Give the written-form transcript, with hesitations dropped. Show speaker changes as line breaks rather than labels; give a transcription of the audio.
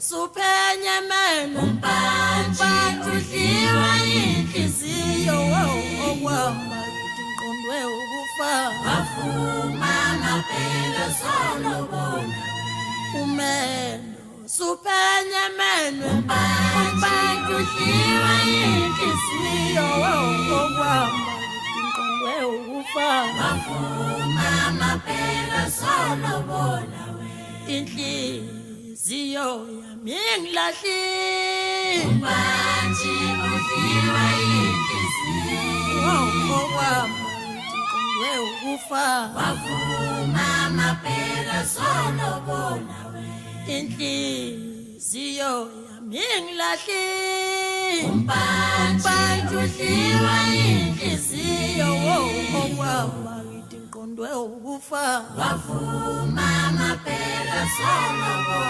Suphenye meno, umpantshi udliwa inhliziyo, okwama ngiqondwe ukufa.
Wavuma mabheka solobona.
Umendo suphenye meno,
umpantshi udliwa
inhliziyo, okwama ngiqondwe ukufa.
Wavuma mabheka solobona.
Inhliziyo yami ngilahlile,
umpantshi udliwa inhliziyo,
okwama ngiqondwe ukufa.
Wavuma mabheka solobona.
Inhliziyo yami ngilahlile,
umpantshi udliwa
inhliziyo, okwama ngiqondwe ukufa.
Wavuma mabheka solobona.